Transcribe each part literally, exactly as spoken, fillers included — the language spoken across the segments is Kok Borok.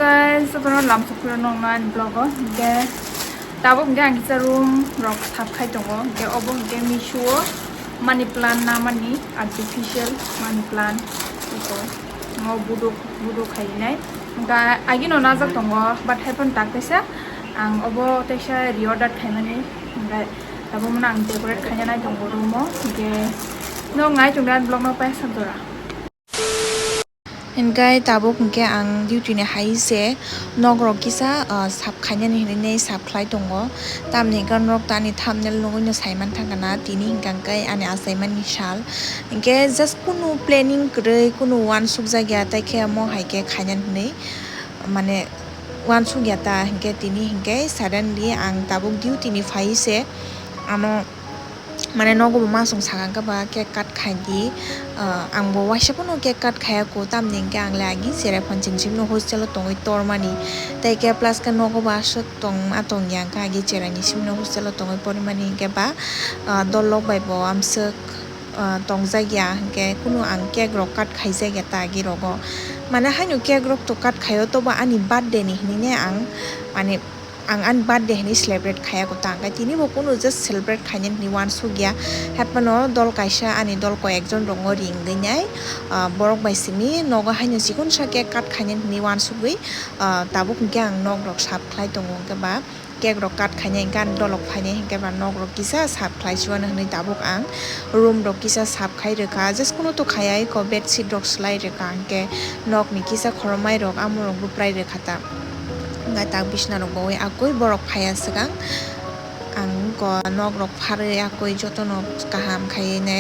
Guys, jotono lamsok phiro nokna ani vlog o. Hingke tabuk hingke ang kisa room rok sap khai tongo. Hingke obo hingke Meesho o money plant na mani artificial money plant. Iko ngo budu budu khainai. Hingke agino najak tongo, but haipon tak teisa ang obo teisa reorder khaimani. Hingke tabuk mano ang decorate khaina nai tongo room o. Hingke no ngai tongdan vlog no paisa jora. Hingke tabuk hingke ang duty ni hai se nok rok kisa, ah, sap khainani hinwi sap khlai tongo. Tamni hingke nok tani thumbnail nugwi no sai manthang kana tini hingka hingke ani achaimani sal. Hingke just kunu planning kwrwi kunu uansuk jak ya tei khe omo hai khe khainani hinwi mane uansuk ya ta hingke tini hingke suddenly ang tabuk duty ni phai se ano Mane nogo bo masong sakang khe ba cake cut khai di, ah, ang bo waisa phano cake cut khaya ko, tamni hingke ang le agi cherai phan chini simi no hostel o tongwi tor mani, tei khe plus khe nogo bo aswk tong ma tong ya hingke agi cherai ni simi no hostel o tongwi pori mani hingke ba, ah, dol rok bai bo amswk, ah, tong jak ya hingke kunu ang cake rok cut khai jak ya ta agi rogo, mane haino cake rok to cut khai o tobo ani birthday ni hinui ne ang mane. Ang ani birthday hinui celebrate khaya ko ta, hingke tini bo kunu just celebrate khainani hinui uansuk ya. Haiphano dol kaisa ani dol koi ekjon rokno ringwi nai, ah, borok bai simi nogo haino chikon sa cake cut khainani hinui uansugwi, ah, tabuk hingke ang nok rok sap khlai tongo, hingke ba cake rok cut khainai hingke ani dolok phainai hingke ba nok rok kisa sap khlai si uano hinui tabuk ang room rok kisa sap khai rwkha, just kunu to khaya eko bedsheet rok swlai rwkha, hingke nok ni kisa khoromai rok amo rok bo prai rwkha ta. Hingke tak bisna rok bo ui akui borok phaiya swkang. Ang ko nok rok pharwi akui jotono kaham khaiwi ne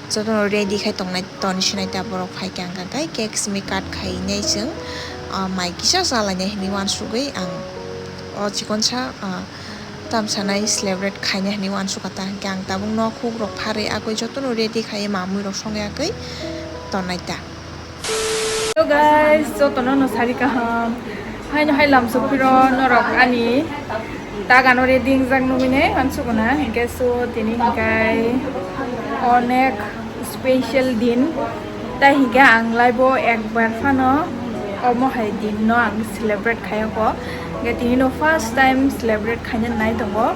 jotono ready khai tongnai ton sinai ta borok phaikha hingka khe cake simi cut khainai chwng, ah, mai kisa chalainai hinwi uansugwi ang o chikon sa, ah, tamsanai celebrate khainai hinwi uansukha ta hingke ang tabuk nok huk rok pharwi akui jotono ready khaiwi mamui rok songwi akui tonnai ta. Hello guys, jotono no sari kaham. Haino hai lamsok phiro norok ani tagano ready wngjak nugwi ne uansukuna. Hingke so tini hingkai onek special din. Tai hingke ang laibo ekbar phano omo hai din no ang celebrate khaiyokho. Hingke tini no first time celebrate khaina nai tongo.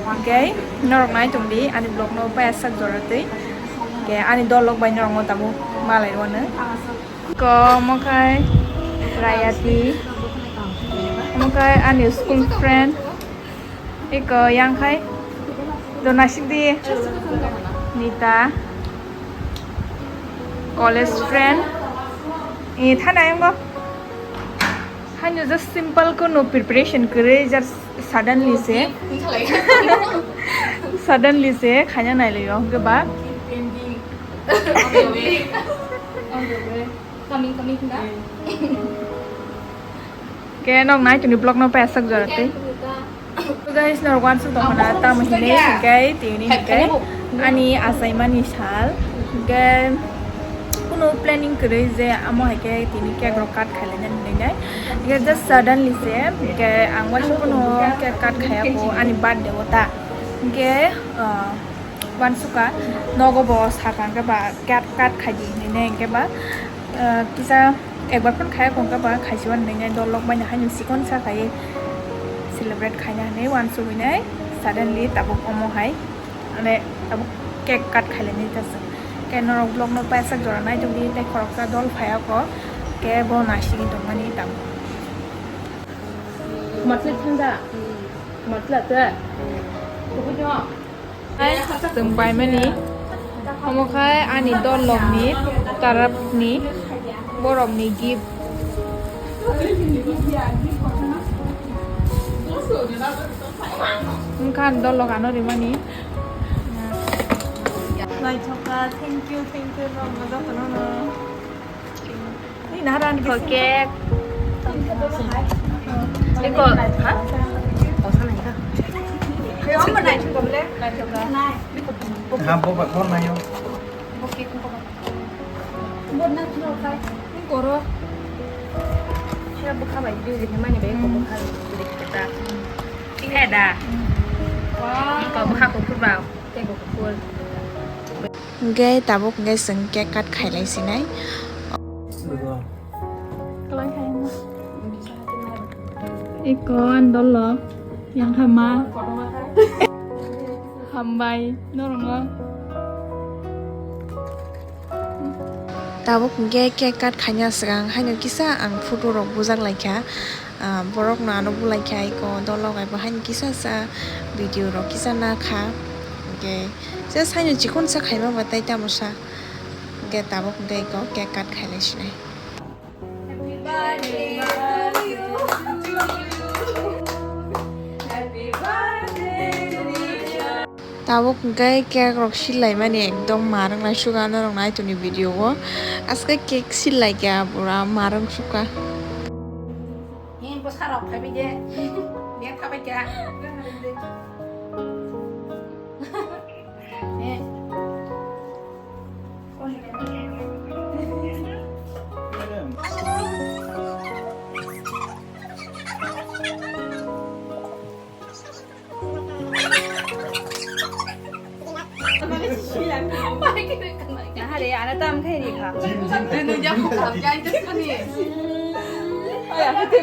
Hingke norok nai tongdi ani vlog no paiyasak jora twi. Hingke ani dol rok bai norok no tabuk malai rwno. Ko omo khai Rayati. Omo khai ani school friend. Eko yang khai do nasik di Nita. College friend. E thana yang bo. Hanyo just simple ko no preparation kore, just suddenly se. Suddenly se khanya nai le yo ke ba. Coming, coming, na? Ke nok nai tuni vlog no paisak jora tei. So guys, norok uansuk tong khna tamo hinwi hingke tini hingke ani achaimani sal hingke kunu planning kwrwi je amo hai khe tini cake rok cut khailai nani hinwi nai. Hingke just suddenly se hingke ang waisa kunu cake cut khaya ko ani birthday o ta hingke, ah, Uansukha nogo bo sakha hwnkhe ba cut, cut khai di hinwi nai hwnkhe ba, ah, kisa ekbar phano khaya hwnkhe ba khaisi uan hinwi nai dol rok bai no haino chikon sa khai celebrate khaina hinwi uansugwi nai suddenly tabuk omo hai mane tabuk cake cut khailai nai ta chwng. Khe norok vlog no paisak jora nai tongdi tei khoroksa dol phai ako khe bo naisingwi tongmani tabuk. Matla thangda. Matla te. Hai, chwng paimani. Omo khai ani dol lokni tarapni borokni gift. Wngkha ani dol lok ano rimani. Naithokha, thank you, thank you, norokno jotono no. Ni naharan Ko cake. Iko, ha? Osa nai ka. Ha, bo, bo, bo nai yo. Koro. Siya bukha bai, di, di, mani bai, ko bukha, di, di, kita. Ini ada. Wow. Iko bukha ko kurba. Tei bo kufur. Hingke tabuk hingke chwng cake cut khailai sinai. Kalai hai ma. Eko andolo yang hama. Hambai norongno. Tabuk hwnkhe cake cut khaina swkang haino kisa ang photo rok bujak laikha. Ah, borok no ano bulai khe aiko dol logai bo haino kisa sa video rok kisa na kha. Hwnkhe just haino chikon sa khaima ba tai tamo sa. Hwnkhe tabuk hwnkhe aiko cake cut khailai sinai. Tabuk hwnkhe cake rok silaimani ekdom marwk nai suga norok nai toni video o. Aske cake silai kha pura marwk suka. Hin bwsa rok phaibai de. Nek khabai kha. Nahare, ana tam khai ri kha. Nung jak kham jai tes kani. Aya, hete.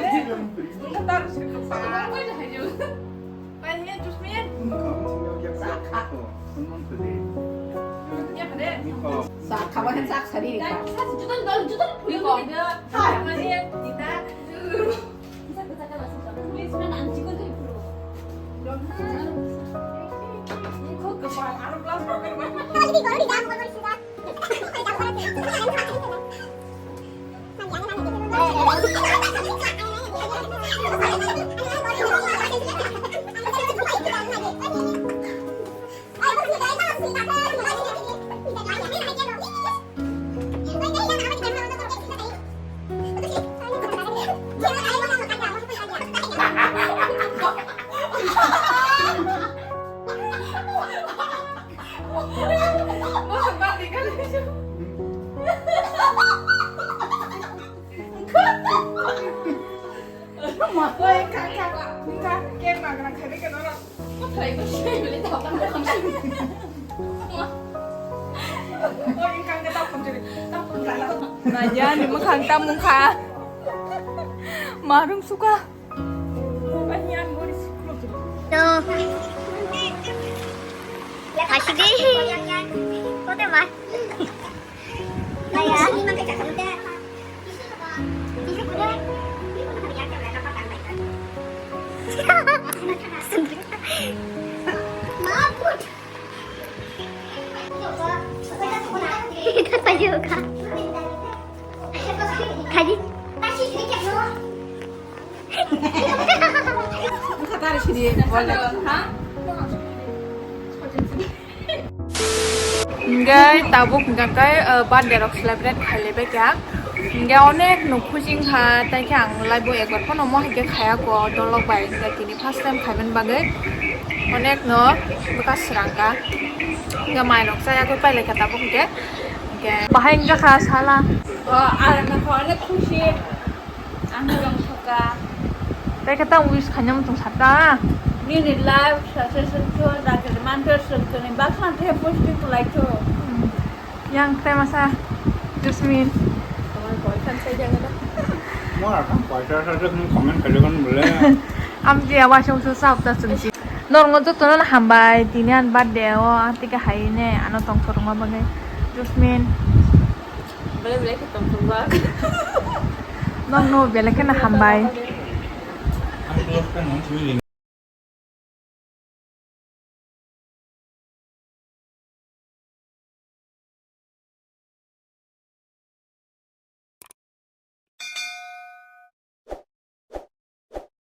Tar se kha. Pai ni tus ni. Sakha. Ya, hade. Sakha ba hen sak sari ri kha. Jutan dol, jutan phuli ko. Hai, mani, kita. Nadia ni mwkhang tam wngkha. Marung suka. No. Asidi. Kote ma. Khadi. Hwnkhe tabuk hwnkhe, uh, birthday rok celebrate khailaibai kha. Hwnkhe onek no khujing kha, tei khe ang live o ekbar phano mo hai khe khaya kho dolok bai, hwnkhe tini first time khaimani bagwi onek no bwkha srang kha. Hwnkhe mai rok chaya khe pailai kha tabuk hwnkhe. Hwnkhe bahai wngkha sala. O, ang kha onek khusi. Ang rong thoka. Tei khe tang wish khaina muchung saka. Nini life success wngtho, dakhe mantho, swngthoni baksa khe posting khlaitho. Hmm. Yang tei masa Jasmine. Tomar boyfriend sai jaga na. Mora kam paisa sa sa comment khaide kan bole. Am je awa shong so sa apta chungsi. Norokno jotono hambai tini ani birthday o, ah, tike hai ne ano tongthok rwma bagwi. Jasmine. Belai belai khe tongthok bak. Norokno belai kheno hambai.